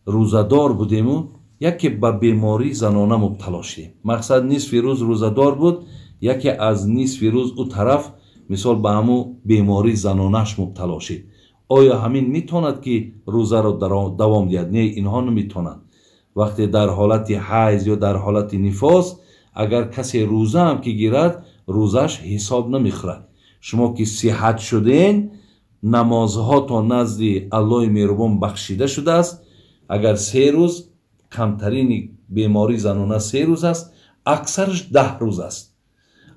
Рӯзадор будему, яке ба бемории занона мубтало шудем. Мақсад, нисфи рӯз рӯзадор буд, яке аз нисфи рӯз ӯ тараф, мисол, ба ҳамун бемории занонаш мубтало шид. Оё ҳамин метавонад, ки рӯзаро давом диҳад? Не, инҳо наметавонанд. Вақте дар ҳолати ҳайз ё дар ҳолати нифос агар касе рӯзаам ки гирад, рӯзаш ҳисоб намехӯрад. Шумо ки сиҳат шуден, намозҳотон назди Аллоҳи меҳрубон бахшида шудааст. Агар 3 рӯз, камтарини бемории занона 3 рӯз аст, аксараш 10 рӯз аст.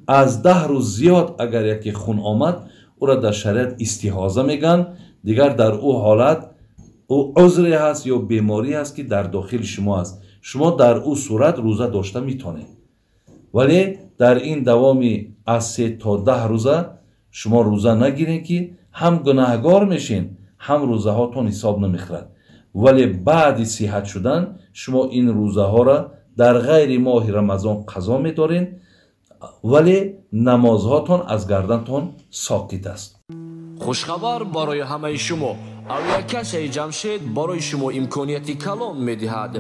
Аз 10 рӯз зиёд агар яке хун омад, ӯро дар шариат истиҳоза мегӯянд. Дигар дар ӯ ҳолат ӯ узре ҳаст ё беморӣ ҳаст, ки дар дохили шумо аст, шумо дар ӯ сурат рӯза дошта метавонед. Вале дар ин давоми аз 3 то 10 рӯза шумо рӯза нагиред, ки ҳам гунаҳгор мешин, ҳам рӯзаҳотон ҳисоб намехӯрад. Вале баъди сиҳат шудан шумо ин рӯзаҳоро дар ғайри моҳи Рамазон қазо медоред, вале намозҳотон аз гардантон соқит аст. Хушхабар барои ҳамаи шумо: авиакассаи Ҷамшед барои шумо имконияти калон медиҳад.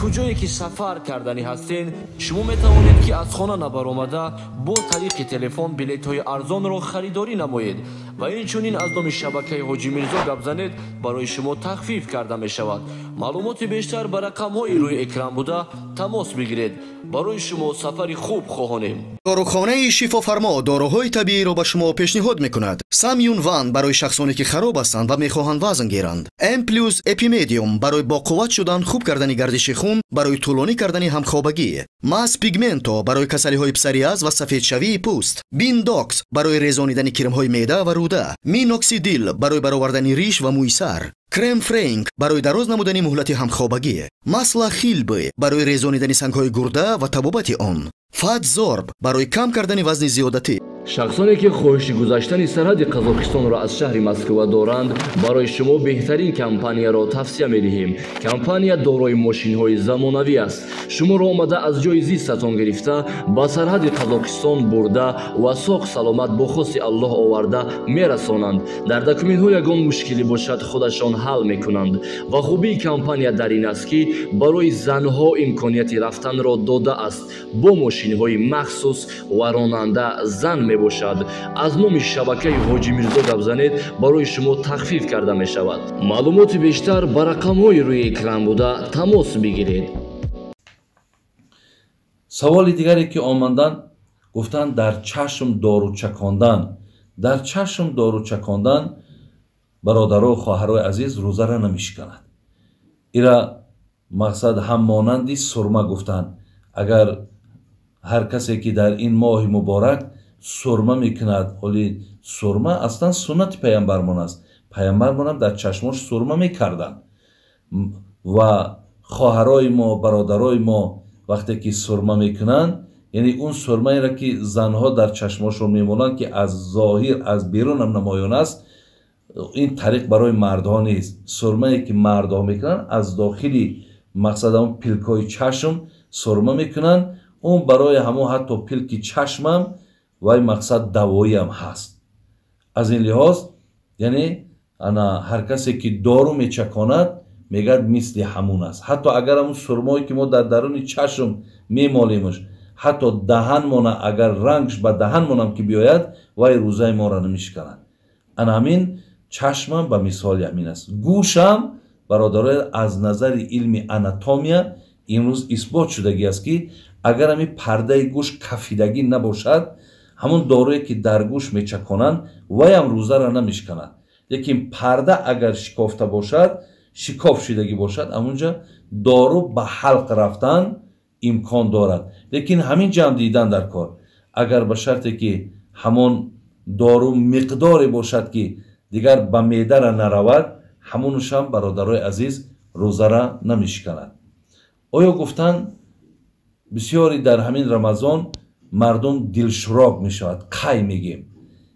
Куҷое ки сафар карданӣ ҳастен, шумо метавонед, ки аз хона набаромада, бо тариқи телефон билетҳои арзонро харидорӣ намоед ва инчунин аз номи шабакаи Ҳоҷи Мирзо гап занед, барои шумо тахфиф карда мешавад. Маълумоти бештар ба рақамҳои рӯи экран буда тамос бигиред. Барои шумо сафари хуб хоҳонем. Дорухонаи Шифофармо доруҳои табииро ба шумо пешниҳод мекунад. Самюн Ван барои шахсоне, ки хароб ҳастанд ва мехоҳанд вазн гиранд. М плюс Эпимедиум барои боқувват шудан, хуб кардани гардиши хун, барои тӯлонӣ кардани ҳамхобагӣ. Мас Пигменто барои касалиҳои псориаз ва сафедшавии пӯст. Биндокс барои резонидани кирмҳои меъда ва рӯда. Миноксидил барои баровардани риш ва мӯи сар. Крем Френк барои дароз намудани муҳлати ҳамхобагӣ. Масла Хилбы барои резонидани сангҳои гурда ва табобати он. Фатзорб барои кам кардани вазни зиёдатӣ. Шахсоне, ки хоҳиши гузаштани сарҳади Қазоқистонро аз шаҳри Москва доранд, барои шумо беҳтарин компанияро тавсия медиҳем. Компания дорои мошинҳои замонавӣ аст. Шуморо омада аз ҷои зистатон гирифта, ба сарҳади Қазоқистон бурда ва соғ саломат бо хости Аллоҳ оварда мерасонанд. Дар документҳо ягон мушкилӣ бошад, худашон ҳал мекунанд. Ва хубии компания дар ин аст, ки барои занҳо имконияти рафтанро додааст бо мошинҳои махсус ва ронанда зан мебошад. Аз номи шабакаи Ҳоҷи Мирзо гап занед, барои шумо тахфиф карда мешавад. Маълумоти бештар ба рақамҳои рӯи экран буда тамос бигиред. Саволи дигаре, ки омаданд, гуфтанд: дар чашм дору чакондан. Дар чашм дору чакондан, бародару хоҳарои азиз, рӯзара намешиканад. Ира мақсад ҳам монанди сурма гуфтанд. Агар ҳар касе, ки дар ин моҳи муборак сурма мекунад, ҳоли сурма аслан суннати паямбармон аст, паямбармонам дар чашмош сурма мекарданд. Ва хоҳарои мо, бародарои мо вақте ки сурма мекунанд, яъне он сурмаеро, ки занҳо дар чашмошон мемонанд, ки аз зоҳир, аз берунам намоён аст, ин тариқ барои мардҳо нест. Сурмае, ки мардҳо мекунанд, аз дохили, мақсад, ҳамон пилкҳои чашм сурма мекунанд. Он барои ҳамон ҳатто пилки чашмам вай, мақсад, давоиам ҳаст. Аз ин лиҳоз, яъне ана ҳар касе, ки дору мечаконад, мегӯяд, мисли ҳамун аст. Ҳатто агар ҳамун сурмое, ки мо дар даруни чашм мемолемш, ҳатто даҳанмона, агар рангш ба даҳанмонам ки биёяд, вай рӯзаи моро намешиканад. Ана ҳамин чашмам ба мисоли ҳамин аст. Гӯшам, бародароя, аз назари илми анатомия имрӯз исбот шудагӣ аст, ки агар ҳамин пардаи гӯш кафидагӣ набошад, ҳамон доруе, ки дар гӯш мечаконанд, вайам рӯзаро намешиканад. Лекин парда агар шикофта бошад, шикоф шудагӣ бошад, ҳамунҷа дору ба ҳалқ рафтан имкон дорад. Лекин ҳамин ҷамъ дидан дар кор, агар ба шарте, ки ҳамон дору миқдоре бошад, ки дигар ба меъдара наравад, ҳамонушам, бародарои азиз, рӯзара намешиканад. Оё, гуфтанд, бисёре дар ҳамин Рамазон мардум дилшуроб мешавад, қай мегем,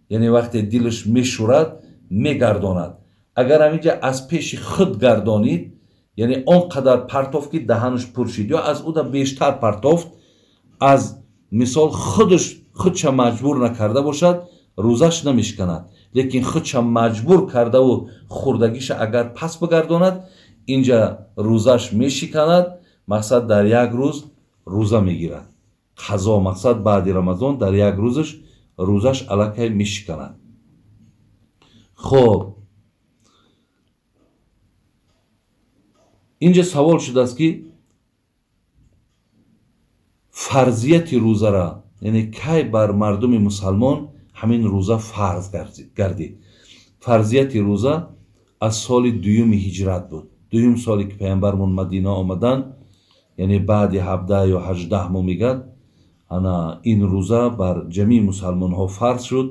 яъне вақте дилаш мешӯрад, мегардонад. Агар ҳаминҷа аз пеши худ гардонид, яъне он қадар партофт, ки даҳанаш пур шид, ё аз уда бештар партофт, аз мисол худаш худша маҷбур накарда бошад, рӯзаш намешиканад. Лекин худша маҷбур кардаву хӯрдагиша агар пас бигардонад, Инҷа рӯзаш мешиканад, мақсад дар як рӯз рӯза мегирад. Қазо мақсад баъди Рамазон дар як рӯзаш рӯзаш аллакай мешиканад. Хоб, инҷа савол шудааст, ки фарзияти рӯзара, яъне кай бар мардуми мусалмон ҳамин рӯза фарз гардид. Фарзияти рӯза аз соли дуюми ҳиҷрат буд. Дуюм соле ки паямбармон Мадина омаданд, яъне баъди 17 ё 18 моҳ мегӯяд, ана ин рӯза бар ҷамии мусалмонҳо фарз шуд.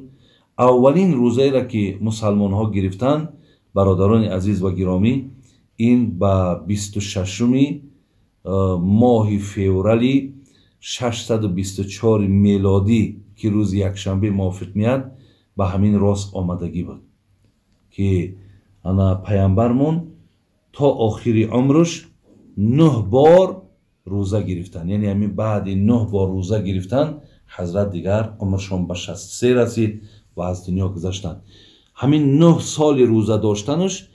Аввалин рӯзаеро ки мусалмонҳо гирифтанд, бародарони азиз ва гиромӣ, ин ба 26-уми моҳи феврали 624 мелодӣ, ки рӯзи якшанбе мувофиқ меяд, ба ҳамин рост омадагӣ буд, ки ана паямбармон то охири умрш 9 бор рӯза гирифтанд. Яъне ҳамин баъди 9 бор рӯза гирифтан ҳазрат дигар умршон ба 63 расид ва аз дунё гузаштанд. Ҳамин 9 соли рӯза доштанаш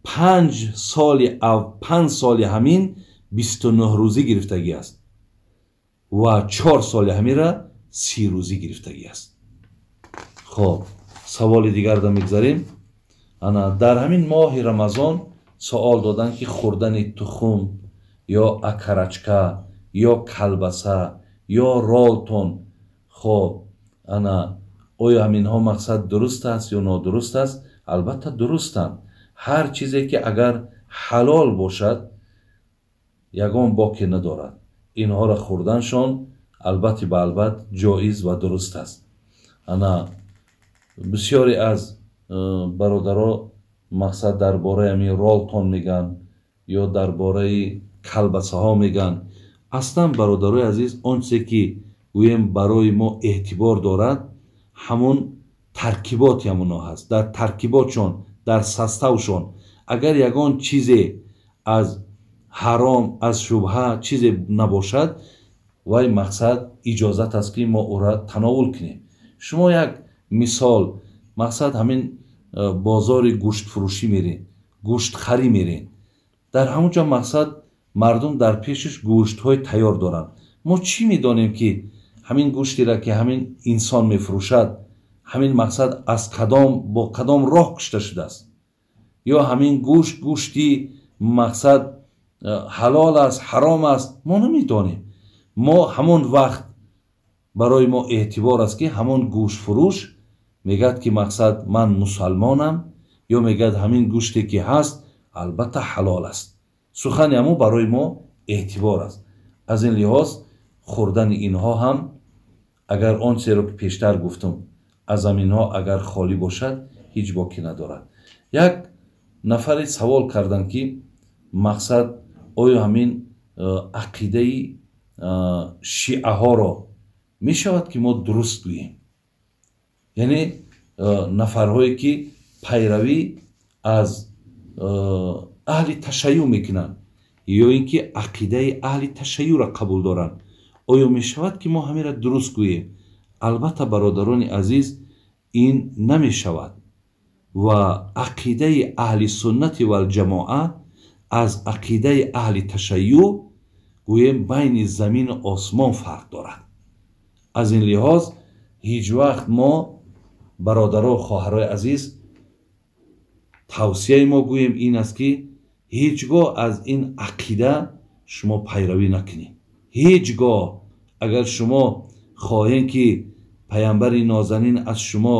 5 соли ҳамин 29 рӯзӣ гирифтагӣ аст ва 4 соли ҳамира 30 рӯзӣ гирифтагӣ аст. Хоб, саволи дигарда мегзарем. Ана дар ҳамин моҳи Рамазон суол доданд, ки хӯрдани тухм ё акарачка ё калбаса ё ролтон, хоб, ана оё ҳаминҳо мақсад дуруст аст ё нодуруст аст? Албатта дурустанд. Ҳар чизе ки агар ҳалол бошад, ягон боке надорад. Инҳоро хӯрданшон албатта ба албат ҷоиз ва дуруст аст. Ана бисёре аз бародаро мақсад дар бораи ҳамин ролтон мегӯянд ё дар бораи калбасаҳо мегӯянд. Аслан бародарои азиз, он чизе ки гӯем барои мо эътибор дорад, ҳамон таркиботи ҳамонҳо ҳаст. Дар таркиботшон, дар составшон агар ягон чизе аз ҳаром, аз шубҳа чизе набошад, вай мақсад иҷозат аст, ки мо ӯра тановул кунем. Шумо як мисол, мақсад ҳамин бозори гӯштфурӯшӣ мерен, гӯштхарӣ мерен. Дар ҳамон ҷо мақсад мардум дар пешаш гӯштҳои тайёр доранд. Мо чӣ медонем, ки ҳамин гӯштера ки ҳамин инсон мефурӯшад, ҳамин мақсад аз кадом, бо кадом роҳ кушта шудааст? Ё ҳамин гӯшт гӯшти мақсад ҳалол аст, ҳаром аст? Мо намедонем. Мо ҳамон вақт барои мо эътибор аст, ки ҳамон гӯштфурӯш мегӯяд, ки мақсад ман мусалмонам, ё мегӯяд ҳамин гӯште ки ҳаст албатта ҳалол аст. Сухани ҳамон барои мо эътибор аст. Аз ин лиҳоз хӯрдани инҳо ҳам, агар он чизеро ки пештар гуфтум, аз ҳаминҳо агар холӣ бошад, ҳеҷ боке надорад. Як нафаре савол карданд, ки мақсад оё ҳамин ақидаи шиаҳоро мешавад, ки мо дуруст гӯем? Яъне нафарҳое ки пайравӣ аз аҳли ташайюъ мекунанд ё ин ки ақидаи аҳли ташайюъро қабул доранд, оё мешавад, ки мо ҳаминро дуруст гӯем? Албатта бародарони азиз, ин намешавад ва ақидаи аҳли суннати валҷамоа аз ақидаи аҳли ташайюъ гӯем байни замину осмон фарқ дорад. Аз ин лиҳоз ҳеҷ вақт мо бародаро, хоҳарои азиз, тавсияи мо гӯем ин аст, ки ҳеҷ гоҳ аз ин ақида шумо пайравӣ накунед. Ҳеҷ гоҳ агар шумо хоҳед, ки паямбари нозанин аз шумо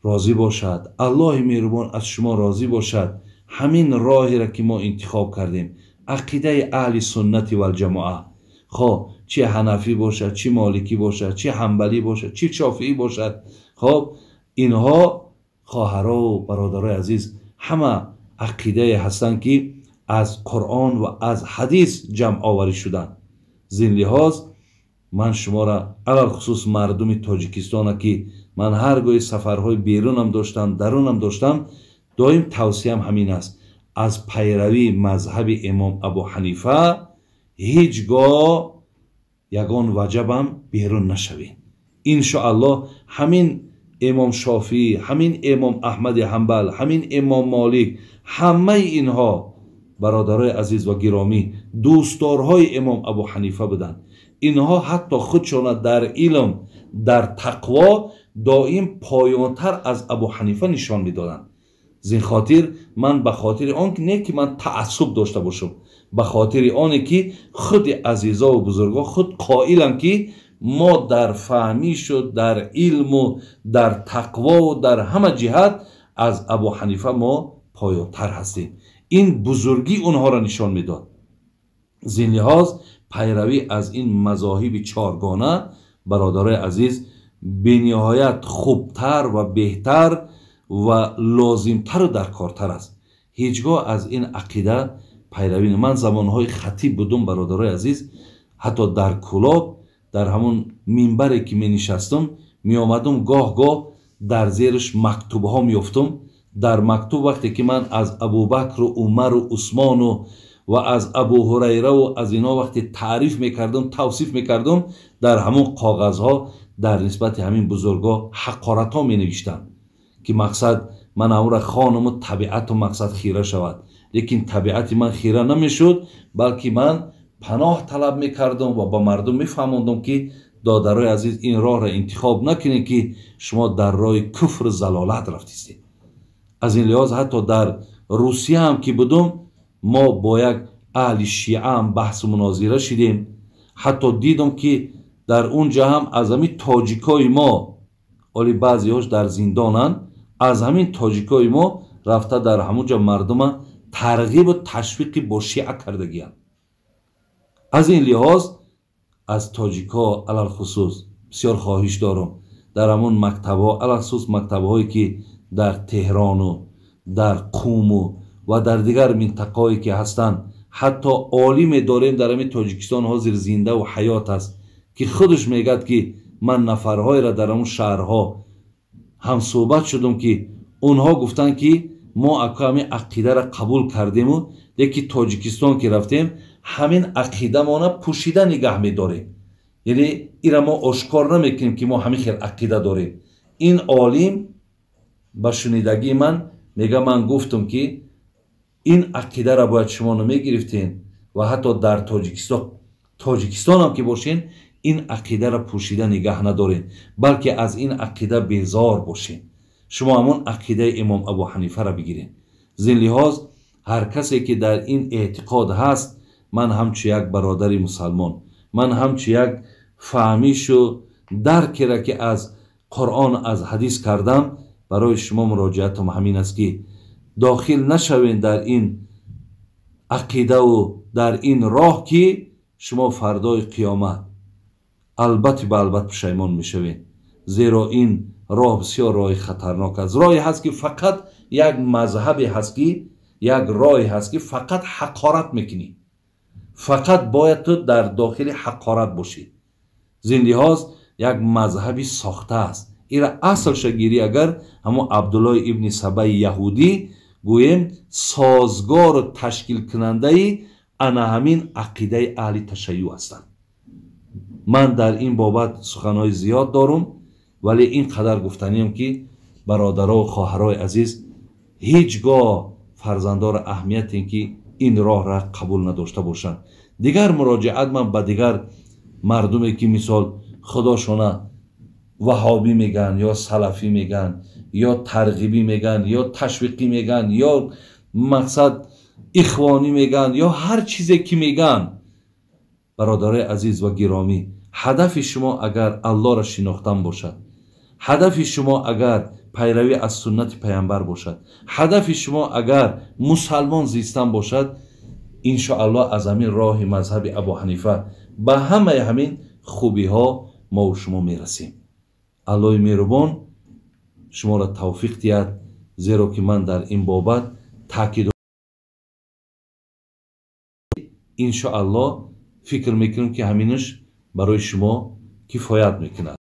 розӣ бошад, Аллоҳи меҳрубон аз шумо розӣ бошад, ҳамин роҳеро ки мо интихоб кардем, ақидаи аҳли суннати валҷамоа, хоб чи ҳанафӣ бошад, чи моликӣ бошад, чи ҳанбалӣ бошад, чи шофиӣ бошад, хоб инҳо хоҳарову бародарои азиз ҳама ақидае ҳастанд, ки аз Қуръон ва аз ҳадис ҷамъоварӣ шуданд. Зин лиҳоз ман шуморо алалхусус мардуми Тоҷикистона, ки ман ҳар гоҳи сафарҳои берунам доштам, дарунам доштам, доим тавсиям ҳамин аст: аз пайравии мазҳаби имом Абу Ҳанифа ҳеҷ гоҳ ягон ваҷабам берун нашавед. Иншоаллоҳ ҳамин имом Шофиӣ, ҳамин имом Аҳмади Ҳанбал, ҳамин имом Молик, ҳамаи инҳо бародарои азиз ва гиромӣ дӯстдорҳои имом Абу Ҳанифа буданд. Инҳо ҳатто худшона дар илм, дар тақво доим поёнтар аз Абу Ҳанифа нишон медоданд. Зин хотир ман ба хотири он не ки ман таассуб дошта бошам, ба хотири оне ки худи азизову бузургон худ қоиланд ки мо дар фаҳмишу дар илму дар тақвову дар ҳама ҷиҳат аз Абу Ҳанифа мо поёнтар ҳастем. Ин бузургӣ онҳоро нишон медод. Зин лиҳоз пайравӣ аз ин мазоҳиби чоргона бародарои азиз бениҳоят хубтар ва беҳтар ва лозимтару даркортар аст. Ҳеҷ гоҳ аз ин ақида пайравӣ. Ман замонҳои хатиб будум бародарои азиз, ҳатто дар Кулоб дар ҳамон минбаре ки менишастум меомадум, гоҳ-гоҳ дар зериш мактубҳо меёфтум. Дар мактуб вақте ки ман аз Абубакру Умару Усмону ва аз Абу Ҳурайраву аз инҳо вақте таъриф мекардум, тавсиф мекардум, дар ҳамон коғазҳо дар нисбати ҳамин бузургҳо ҳақоратҳо менавиштанд ки мақсад ман ҳамонро хонуму табиату мақсад хира шавад. Лекин табиати ман хира намешуд, балки ман паноҳ талаб мекардум ва ба мардум мефаҳмондум ки додарои азиз, ин роҳро интихоб накунед ки шумо дар роҳи куфру залолат рафтистед. Аз ин лиҳоз ҳатто дар Русия ҳам ки будум, мо бо як аҳли шиа ҳам баҳсу мунозира шидем. Ҳатто дидум ки дар он ҷа ҳам аз ҳамин тоҷикои мо, оли баъзеҳош дар зиндонанд, аз ҳамин тоҷикои мо рафта дар ҳамон ҷа мардума тарғибу ташвиқи бо шиа кардагиянд. Аз ин лиҳоз аз тоҷикҳо алалхусус бисёр хоҳиш дорам дар ҳамон мактабҳо, алалхусус мактабҳое ки дар Теҳрону дар Қуму ва дар дигар минтақаҳое ки ҳастанд, ҳатто олиме дорем дар ҳамин Тоҷикистон ҳозир зиндаву ҳаёт аст ки худаш мегӯяд ки ман нафарҳоеро дар ҳамон шаҳрҳо ҳамсӯҳбат шудум ки онҳо гуфтанд ки мо ака ҳамин ақидаро қабул кардему, лекин Тоҷикистон ки рафтем ҳамин ақидамона пӯшида нигаҳ медорем, яъне ира мо ошкор намекунем ки мо ҳамин хел ақида дорем. Ин олим ба шунидагии ман мега ман гуфтум ки ин ақидаро бояд шумо намегирифтен ва ҳатто дар Тоҷикистонам ки бошен ин ақидаро пӯшида нигаҳ надоред, балки аз ин ақида безор бошед. Шумо ҳамон ақидаи имом Абу Ҳанифаро бигиред. Зин лиҳоз ҳар касе ки дар ин эътиқод ҳаст, ман ҳамчу як бародари мусалмон, ман ҳамчу як фаҳмишу даркеро ки аз Қуръон, аз ҳадис кардам, барои шумо муроҷиатам ҳамин аст ки дохил нашавед дар ин ақидаву дар ин роҳ ки шумо фардои қиёмат албатта ба албат пушаймон мешавед. Зеро ин роҳ бисёр роҳи хатарнок аст. Роҳе ҳаст ки фақат як мазҳабе ҳаст ки як роҳе ҳаст ки фақат ҳақорат мекунӣ, фақат бояд ту дар дохили ҳақорат бошӣ. Зин лиҳоз як мазҳаби сохта аст. Ира аслша гирӣ агар ҳамон Абдуллои ибни Сабаи яҳудӣ гӯем созгору ташкилкунандаи ана ҳамин ақидаи аҳли ташайюъ ҳастанд. Ман дар ин бобат суханҳои зиёд дорум, вале ин қадар гуфтаниям ки бародарову хоҳарои азиз, ҳеҷ гоҳ фарзандоро аҳамияте ки ин роҳро қабул надошта бошанд. Дигар муроҷиат ман ба дигар мардуме ки мисол худошона ваҳобӣ мегӯянд ё салафӣ мегӯянд ё тарғибӣ мегӯянд ё ташвиқӣ мегӯянд ё мақсад ихвонӣ мегӯянд ё ҳар чизе ки мегӯянд, бародарои азиз ва гиромӣ, ҳадафи шумо агар Аллоҳро шинохтан бошад, ҳадафи шумо агар пайравӣ аз суннати паямбар бошад, ҳадафи шумо агар мусалмон зистан бошад, иншоаллоҳ аз ҳамин роҳи мазҳаби Абу Ҳанифа ба ҳамаи ҳамин хубиҳо мову шумо мерасем. Аллоҳи меҳрубон шуморо тавфиқ диҳад, зеро ки ман дар ин бобат таъкид иншоаллоҳ фикр мекунам ки ҳаминаш барои шумо кифоят мекунад.